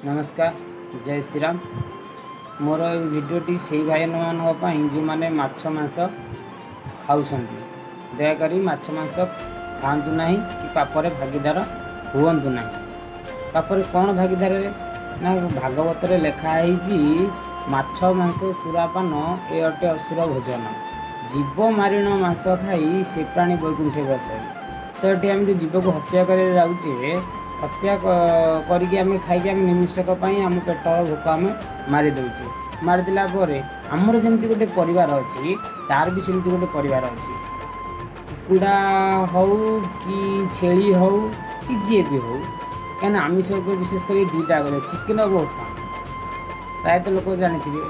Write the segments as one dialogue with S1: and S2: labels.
S1: ନମସ୍କାର, ଜୟ ଶ୍ରୀରାମ। ମୋର ଏଇ ଭିଡ଼ିଓଟି ସେଇ ଭାଇମାନଙ୍କ ପାଇଁ ଯେଉଁମାନେ ମାଛ ମାଂସ ଖାଉଛନ୍ତି। ଦୟାକରି ମାଛ ମାଂସ ଖାଆନ୍ତୁ ନାହିଁ କି ପାପରେ ଭାଗିଦାର ହୁଅନ୍ତୁ ନାହିଁ। ପାପରେ କ'ଣ ଭାଗିଦାର ନା, ଭାଗବତରେ ଲେଖା ହେଇଛି, ମାଛ ମାଂସ ସୁରାପାନ ଏ ଅଟେ ଅସୁର ଭୋଜନ, ଜୀବ ମାରିଣ ମାଂସ ଖାଇ ସେ ପ୍ରାଣୀ ବୈକୁଣ୍ଠେ ବସଇ। ତ ଏଠି ଆମେ ଯେଉଁ ଜୀବକୁ ହତ୍ୟା କରିବାକୁ ଯାଉଛେ, ହତ୍ୟା କରିକି ଆମେ ଖାଇକି ଆମେ ନିମିଷକ ପାଇଁ ଆମ ପେଟର ଭୋକ ଆମେ ମାରି ଦେଉଛେ। ମାରିଦେଲା ପରେ ଆମର ଯେମିତି ଗୋଟେ ପରିବାର ଅଛି, ତାର ବି ସେମିତି ଗୋଟେ ପରିବାର ଅଛି। କୁକୁଡ଼ା ହଉ କି ଛେଳି ହଉ କି ଯିଏ ବି ହଉ, କାହିଁକିନା ଆମିଷ ଉପରେ ବିଶେଷ କରି ଦୁଇଟା କରେ, ଚିକେନ୍ ଆଉ ମଟନ୍, ପ୍ରାୟତଃ ଲୋକ ଜାଣିଥିବେ।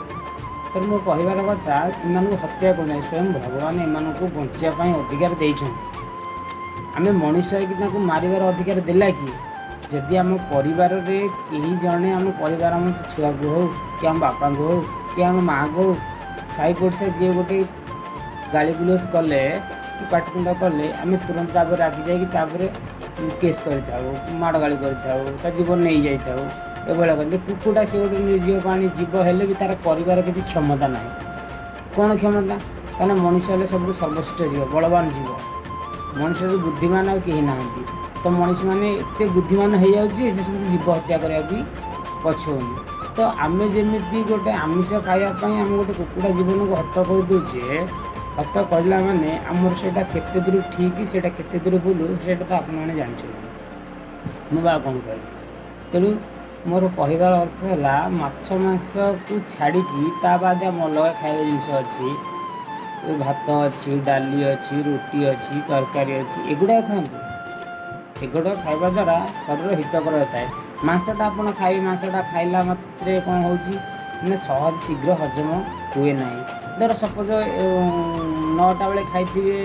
S1: ତେଣୁ ମୋ କହିବାର କଥା, ଏମାନଙ୍କୁ ହତ୍ୟା କରୁନାହିଁ, ସ୍ୱୟଂ ଭଗବାନ ଏମାନଙ୍କୁ ବଞ୍ଚିବା ପାଇଁ ଅଧିକାର ଦେଇଛନ୍ତି। ଆମେ ମଣିଷ ହେଇକି ତାଙ୍କୁ ମାରିବାର ଅଧିକାର ଦେଲା କିଏ? ଯଦି ଆମ ପରିବାରରେ କେହି ଜଣେ, ଆମ ପରିବାର, ଆମ ଛୁଆକୁ ହଉ କି ଆମ ବାପାଙ୍କୁ ହଉ କି ଆମ ମାଆକୁ ହଉ, ସାହି ପଡ଼ିଶା ଯିଏ ଗୋଟେ ଗାଳି ଗୁଲଜ କଲେ କି ପାଟିତୁଣ୍ଡ କଲେ, ଆମେ ତୁରନ୍ତ ତାପରେ ରାଗି ଯାଇକି ତାପରେ କେସ୍ କରିଥାଉ, ମାଡ଼ ଗାଳି କରିଥାଉ, ତା ଜୀବନ ନେଇଯାଇଥାଉ, ଏଭଳିଆ କରନ୍ତି। କୁକୁଡ଼ା ସେ ଗୋଟେ ନିର୍ଜୀବ ପ୍ରାଣୀ, ଜୀବ ହେଲେ ବି ତା'ର କରିବାର କିଛି କ୍ଷମତା ନାହିଁ। କ'ଣ କ୍ଷମତା? କାହିଁକିନା ମଣିଷ ହେଲେ ସବୁଠୁ ସର୍ବଶ୍ରେଷ୍ଠ ଜୀବ, ବଳବାନ ଜୀବ। ମଣିଷଠୁ ବୁଦ୍ଧିମାନ ଆଉ କେହି ନାହାନ୍ତି। ତ ମଣିଷମାନେ ଏତେ ବୁଦ୍ଧିମାନ ହେଇଯାଉଛି, ସେ ସବୁ ଜୀବ ହତ୍ୟା କରିବାକୁ ବି ପଛଉନି। ତ ଆମେ ଯେମିତି ଗୋଟେ ଆମିଷ ଖାଇବା ପାଇଁ ଆମେ ଗୋଟେ କୁକୁଡ଼ା ଜୀବନକୁ ହତ କରିଦେଉଛେ, ହତ କରିଲା ମାନେ ଆମର ସେଇଟା କେତେ ଦୂର ଠିକ୍, ସେଇଟା କେତେ ଦୂର ଭୁଲ, ସେଇଟା ତ ଆପଣମାନେ ଜାଣିଛନ୍ତି, ମୁଁ ବା କ'ଣ କହିବି? ତେଣୁ ମୋର କହିବାର ଅର୍ଥ ହେଲା, ମାଛ ମାଂସକୁ ଛାଡ଼ିକି ତା ବାଦେ ଆମ ଅଲଗା ଖାଇବା ଜିନିଷ ଅଛି। ଭାତ ଅଛି, ଡାଲି ଅଛି, ରୁଟି ଅଛି, ତରକାରୀ ଅଛି, ଏଗୁଡ଼ାକ ଖାଆନ୍ତୁ। ଏଗୁଡ଼ାକ ଖାଇବା ଦ୍ୱାରା ଶରୀର ହିତକର ହୋଇଥାଏ। ମାଂସଟା ଆପଣ ଖାଇବେ, ମାଂସଟା ଖାଇଲା ମାତ୍ରେ କ'ଣ ହେଉଛି ନା ସହଜ ଶୀଘ୍ର ହଜମ ହୁଏ ନାହିଁ। ଧର ସପୋଜ 9ଟା ବେଳେ ଖାଇଥିବେ,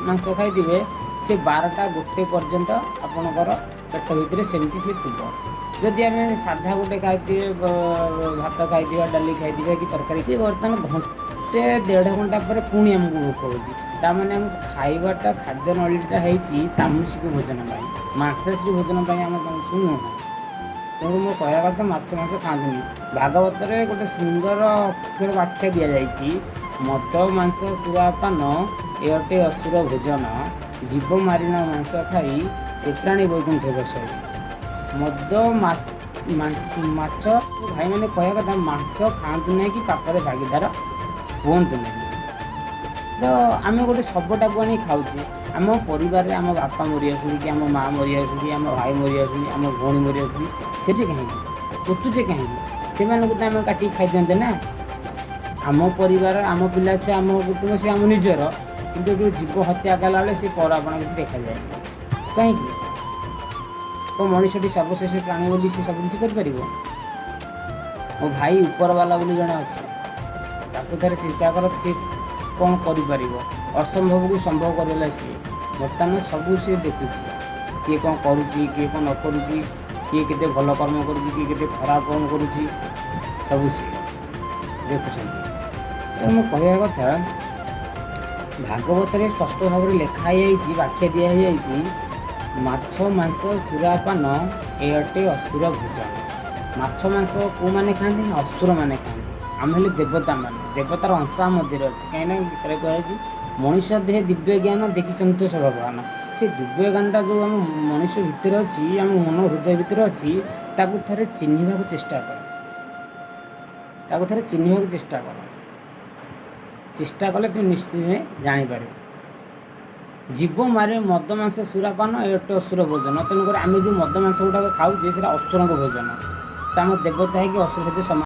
S1: ମାଂସ ଖାଇଥିବେ, ସେ 12ଟା 1 ପର୍ଯ୍ୟନ୍ତ ଆପଣଙ୍କର ପେଟ ଭିତରେ ସେମିତି ସେ ଥିବ। ଯଦି ଆମେ ସାଧା ଗୋଟେ ଖାଇଥିବେ, ଭାତ ଖାଇଥିବା, ଡାଲି ଖାଇଥିବା କି ତରକାରୀ, ସେ ବର୍ତ୍ତମାନ ଘଣ୍ଟେ ଦେଢ଼ ଘଣ୍ଟା ପରେ ପୁଣି ଆମକୁ ଭୋକ ହେଉଛି। ତାମାନେ ଆମକୁ ଖାଇବାଟା, ଖାଦ୍ୟ ନଳୀଟା ହେଇଛି ତାମସିକ ଭୋଜନ ପାଇଁ, ମାଂସାଶୀ ଭୋଜନ ପାଇଁ ଆମ ପାଇଁ ନୁହଁ। ତେଣୁ ମୋ କହିବା କଥା, ମାଛ ମାଂସ ଖାଆନ୍ତୁନି। ଭାଗବତରେ ଗୋଟେ ସୁନ୍ଦର ଅକ୍ଷର ବ୍ୟାଖ୍ୟା ଦିଆଯାଇଛି, ମଦ ମାଂସ ସୁରାପାନ ଏ ଅଟେ ଅସୁର ଭୋଜନ, ଜୀବ ମାରିଣ ମାଂସ ଖାଇ ସେ ପ୍ରାଣୀ ବୈକୁଣ୍ଠ ବସଇ। ମଦ ମାଛ, ଭାଇମାନେ, କହିବା କଥା, ମାଂସ ଖାଆନ୍ତୁ ନାହିଁ କି ପାପରେ ଭାଗିଦାର ହୁଅନ୍ତୁ ନାହିଁ। ତ ଆମେ ଗୋଟେ ଶବଟାକୁ ଆଣି ଖାଉଛେ। ଆମ ପରିବାରରେ ଆମ ବାପା ମରିଯାଉଛନ୍ତି କି ଆମ ମା ମରିଯାଉଛନ୍ତି, ଆମ ଭାଇ ମରିଯାଉଛନ୍ତି, ଆମ ଭଉଣୀ ମରିଯାଉଛନ୍ତି, ସେ ଯେ କାହିଁକି ପୋତୁଛେ କାହିଁକି? ସେମାନଙ୍କୁ ତ ଆମେ କାଟିକି ଖାଇଦିଅନ୍ତେ ନା। ଆମ ପରିବାର, ଆମ ପିଲା ଛୁଆ, ଆମ କୁଟୁମ୍ବ, ସେ ଆମ ନିଜର। କିନ୍ତୁ ଏଠି ଜୀବ ହତ୍ୟା କଲାବେଳେ ସେ ପର ଆପଣା କିଛି ଦେଖାଯାଏ କାହିଁକି? ତ ମଣିଷଟି ସର୍ବଶ୍ରେଷ୍ଠ ପ୍ରାଣୀ ବୋଲି ସେ ସବୁ କିଛି କରିପାରିବ? ମୋ ଭାଇ, ଉପରବାଲା ବୋଲି ଜଣେ ଅଛି, ତାକୁ ଥରେ ଚିନ୍ତା କର, ସିଏ କ'ଣ କରିପାରିବ? ଅସମ୍ଭବକୁ ସମ୍ଭବ କରିଦେଲା ସିଏ। ବର୍ତ୍ତମାନ ସବୁ ସିଏ ଦେଖୁଛି, କିଏ କ'ଣ କରୁଛି, କିଏ କ'ଣ ନ କରୁଛି, କିଏ କେତେ ଭଲ କର୍ମ କରୁଛି, କିଏ କେତେ ଖରାପ କର୍ମ କରୁଛି, ସବୁ ସିଏ ଦେଖୁଛନ୍ତି। ତେଣୁ ମୁଁ କହିବା କଥା, ଭାଗବତରେ ସ୍ପଷ୍ଟ ଭାବରେ ଲେଖା ହେଇଯାଇଛି, ବ୍ୟାଖ୍ୟା ଦିଆହେଇଯାଇଛି, ମାଛ ମାଂସ ସୁରାପାନ ଏ ଅଟେ ଅସୁର ଭୋଜନ। ମାଛ ମାଂସ କେଉଁମାନେ ଖାଆନ୍ତି ନା ଅସୁରମାନେ ଖାଆନ୍ତି। ଆମେ ହେଲେ ଦେବତାମାନେ, ଦେବତାର ଅଂଶ ଆମ ମଧ୍ୟରେ ଅଛି। କାହିଁକିନା ଗୀତାରେ କୁହାଯାଇଛି, ମଣିଷ ଦେହ ଦିବ୍ୟ ଜ୍ଞାନ ଦେଖି ସନ୍ତୋଷ ଭଗବାନ। ସେ ଦିବ୍ୟ ଜ୍ଞାନଟା ଯେଉଁ ଆମ ମଣିଷ ଭିତରେ ଅଛି, ଆମ ମନ ହୃଦୟ ଭିତରେ ଅଛି, ତାକୁ ଥରେ ଚିହ୍ନିବାକୁ ଚେଷ୍ଟା କର। ତାକୁ ଥରେ ଚିହ୍ନିବାକୁ ଚେଷ୍ଟା କର। ଚେଷ୍ଟା କଲେ ତୁମେ ନିଶ୍ଚିତ ଜାଣିପାରିବ। ଜୀବ ମାରେ ମଦ ମାଂସ ସୁରାପାନ ଏ ଅଟେ ଅସୁର ଭୋଜନ। ତେଣୁକରି ଆମେ ଯେଉଁ ମଦ ମାଂସ ଗୁଡ଼ାକ ଖାଉଛେ, ସେଇଟା ଅସୁରଙ୍କ ଭୋଜନ। ତ ଆମ ଦେବତା ହେଇକି ଅସୁର ସହିତ ସମାନ।